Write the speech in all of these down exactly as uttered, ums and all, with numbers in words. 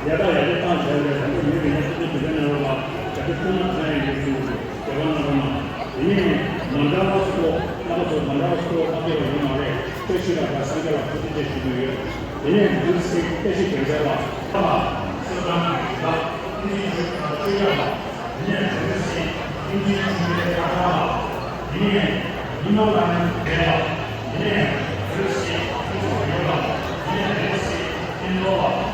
ཡ་ད་ཡ་དེ་བཏང་བྱས་རེད། ད་ནི་མི་རིགས་ནས་ཐུགས་རྗེ་དེ་འདྲ་གནང་རོགས་ལ། ད་དེ་ཐུགས་སྣང་གང་ཡང་ཡོད་ཚུལ་དེ་བ་གནང་རོགས་གནང་། དེ་ནས་མ་འདྲ་བ་སོགས་རྣམ་པ་ཚོ་མ་འདྲ་བ་སོགས་མ་སྐྱེ་བ་ཡོད་མ་རེད། བཀྲ་ཤིས་ལ་དང་སངས་རྒྱས་ལ་ཐུགས་རྗེ་ཆེ་ཞུ་གི་ཡོད། དེ་ནས་འདུག་སེ་བཀྲ་ཤིས་དོན་གསལ་ལ་ལ་སོ་དང་ལ་ཐུགས་རྗེ་ཆེ་ཞུ་གི་ཡོད། དེ་ནས་འདུག་སེ་ཐུགས་རྗེ་ཆེ་ཞུ་གི་ཡོད། དེ་ནས་ཉི་མ་ལ་ནི་བསྡད་ལ། དེ་ནས་འདུག་སེ་ཐུགས་རྗེ་ཆེ་ཞུ་གི་ཡོད། དེ་ནས་འདུག་སེ་ཕྱིན་ལོ་ལ།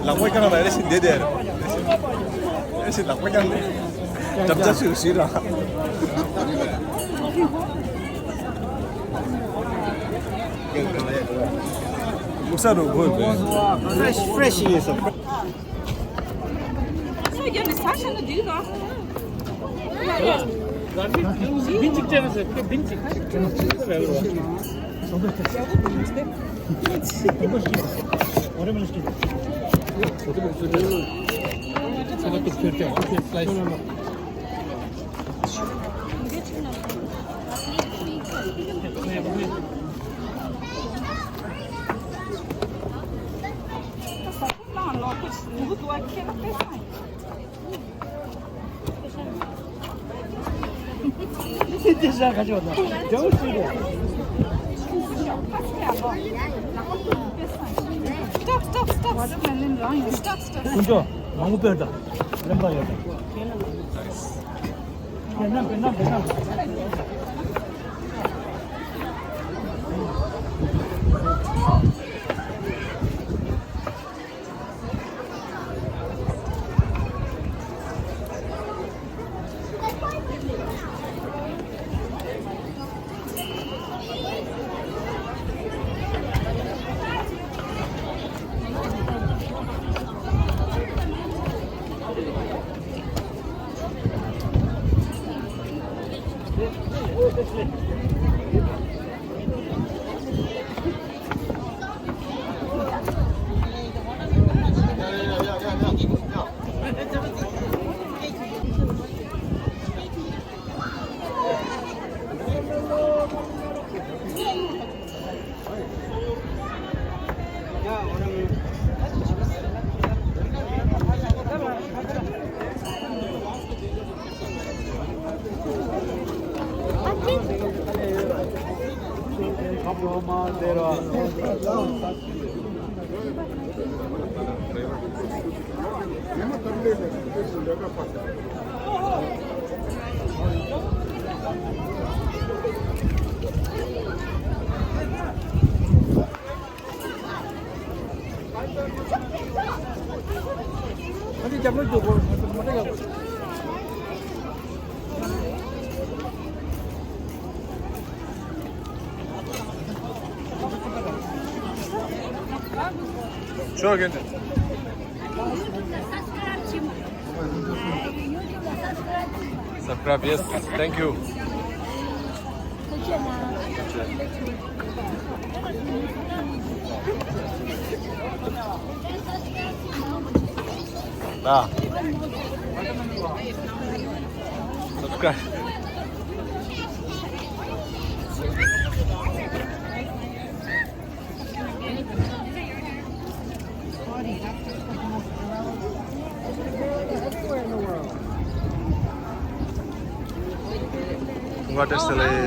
ལག་པ་བརྐྱངས་ལ་རེ་ཞིག་བསྡད་དེ། རེ་ཞིག་ལག་པ་བརྐྱངས་ནས་འགྲམ་ལྕག་ཞིག་ཞིག་ར། ལུག་ས་རུ་དགོས་པས། Fresh, fresh ཡིན་སོ། ཡ་ནི་ས་ཤ་ན་འགྲིག་ར། བིན་ཅིག་ཅན་ཟེར་ཏེ་བིན་ཅིག Stop, stop, stop. Stop, stop. ཁོང་ཚོ་མང་པོ་སྤེལ་དང་ལེན་པ་ཡོད་དང་། Sure, again. Subscribe, yes. Thank you. Да. Subscribe. Water sale.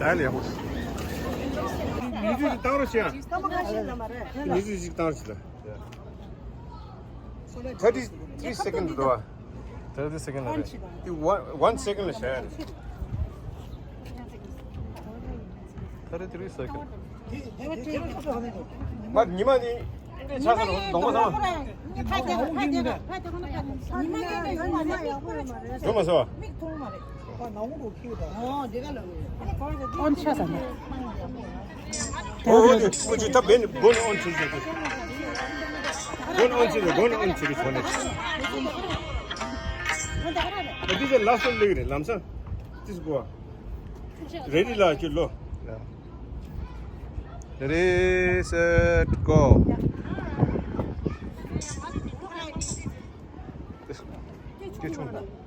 ད་ལས་ཧོ། མི་ཚོས་ཅིག་བཏང་རོགས་བྱེད་ཨ། མི་ཚོས་ཅིག་བཏང་རོགས་བྱེད་ད། Thirty three second འགྲོ་བ། Thirty second ལ་རེད། འདི་one one second ལ་བྱ་ཡ་རེད། Thirty three second། མར་ཉི་མ་ནི་འདི་ཆ་ས་ལ་གདོང་པ་ཚང་མ། ཉི་མ་ཉི་མ་ཡག་པོ་ཡོད་མ་རེད། ཡོད་མ་སོང་། མིག་མཐོང་མ་རེད། ཨོ་འདི་ག་ལ་ཨོན་ཆ་ས་ནས། ཨོ་ཨོ་འདི་ཨོ་ཅི་ད་བེན་གོན་ཨོན་ཆི་ཟེར་གི། གོན་ཨོན་ཆི་ཟེར་གོན་ཨོན་ཆི་གི་ཆོ་ནས། ཨ་འདི་ཟེར་ལ་སོ་ལེགས་རེད་ལམ་སང་། ཏིས་གོ། Ready ལ་ཅི་ལོ། Ready, set, go. སྐད་ཆུང་དང་།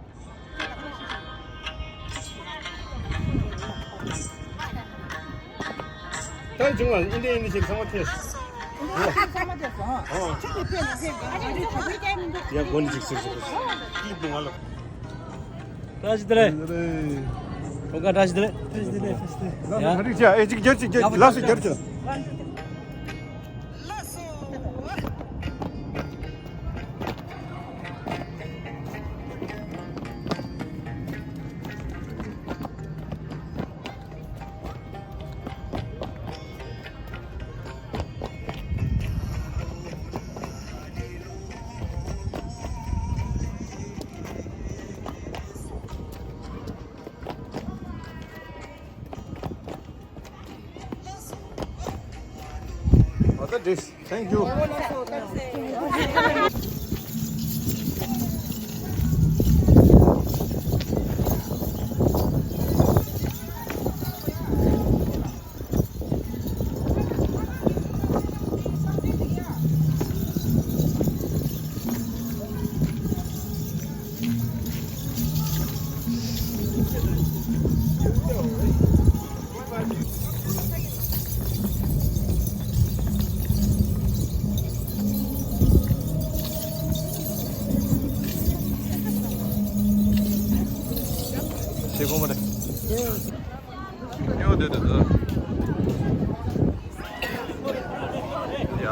ད་བྱུང་བ་ཨིན་ཌི་ཨིན་ཌི་ཞིག་ཚང་མ་ཐེ། ཡ་གོན་ཅིག་ཅིག་ཅིག་ཀི་བུང་ང་ལ། བཀྲ་ཤིས་བདེ་ལེགས། བཀྲ་ཤིས་བདེ་ལེགས། བཀྲ་ཤིས་བདེ་ལེགས། བཀྲ་ཤིས་བདེ་ལེགས། ཡ། ཨེ་ཅིག་རྒྱབ་ཅིག་རྒྱབ་ཅིག་ལགས་སོ་རྒྱབ་ཅིག་ཨ་ད་འགྲིག Thank you. ཤེས་གོ་མ་རེད། ཉོ་དེ་དེ་དེ། ཡ།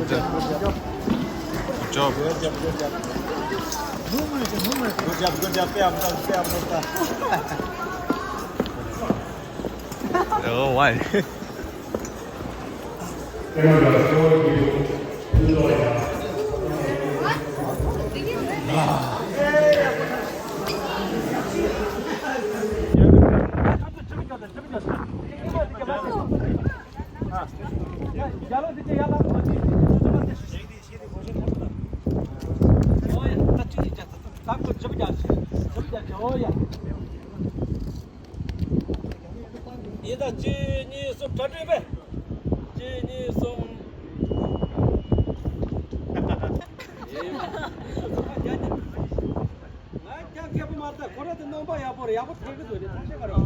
Good job. Good job, good job. Pay up, pay up, pay up. Oh, why? ཡིན་ད། གཅིག་གཉིས་གསུམ། གྲ་སྒྲིག་པས། གཅིག་གཉིས་གསུམ། ང་རྒྱ་མཁས་པོ་མ་རེད། ཁོ་རང་དེ་རྣམ་པ་ཡག་པོ་རེད། ཡག་པོ་ཐེག་གི་འདུག་རེད། ཐང་ཤེས་ག་རེད།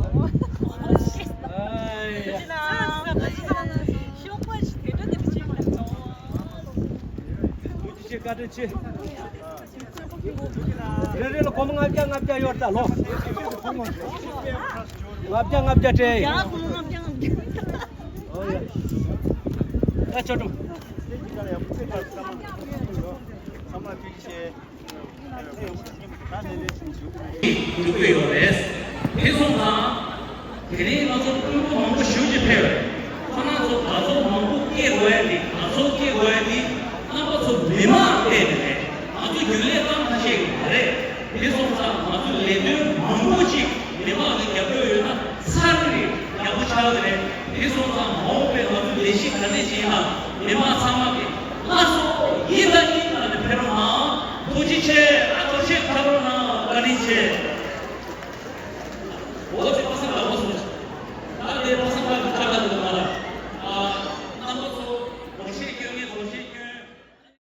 ཨ་ཡ། ཤོག་པ་ཞིག་དེ་འདྲ་དེ་འདྲ་བྱེད་ཀྱི་འདུག་ཐུགས་རྗེ་ཆེ། བཀའ་དྲིན་ཆེ། རེ་རེ་ལ་སྒོར་མོ་ལྔ་བརྒྱ་ལྔ་བརྒྱ་ཡོད་ད་ལོ། ལྔ་བརྒྱ་ལྔ་བརྒྱ་སྤྲད་ཡིན། ཡ་སྒོར་མོ་ལྔ་བརྒྱ་ལྔ་བརྒྱ། ཨོ་ཡ། ད་ཆོག་གྲུབ། འགྲུབ་ཀྱི་ཡོད་རེད། དེ་སོང་ཙང་། དེ་རིང་ང་ཚོ་སྤུན་པོ་མང་པོ་ཞེ་ཅིག་ཕེབས། ཁོ་རང་ཚོ་དགའ་ཚོར་མང་པོ་སྐྱེ་དགོས་ཡ་དེ། དགའ་ཚོར་སྐྱེ་དགོས་ཡ་དེ་རྣམ་པ་ཚོ་མི་མང་ལ་བལྟས་ནས་རེད། ང་ཚོ་རྒྱུན་ལས་གཏམ་ཁ་ཤས་ཀྱི་མ་རེད། དེ་སོང་ཙང་ང་ཚོ་ལས་དོན་མང་པོ་ཅིག་མི་མང་ལ་རྒྱབ་སྐྱོར་ཡོད་ན་ཚར་རེད། ཡག་པོ་ཆགས་ཀྱི་རེད། དེ་སོང་ཙང་མ་འོངས་པའི་ང་ཚོ་ལས་གཞི་ག་ཚོད་ཅིག་ཡིན་ན་མི་མང་ཚང་མ་གི་ལྷ་སོ་ཡིན་ད་ཡིན་ད་ནས་ཕེབས་རོགས་གནང་། ཐུགས་རྗེ་ཆེ། ཨ་ཐུགས་རྗེ་ཆེ། ཕེབས་རོགས་གནང་། བཀའ་དྲིན་ཆེ།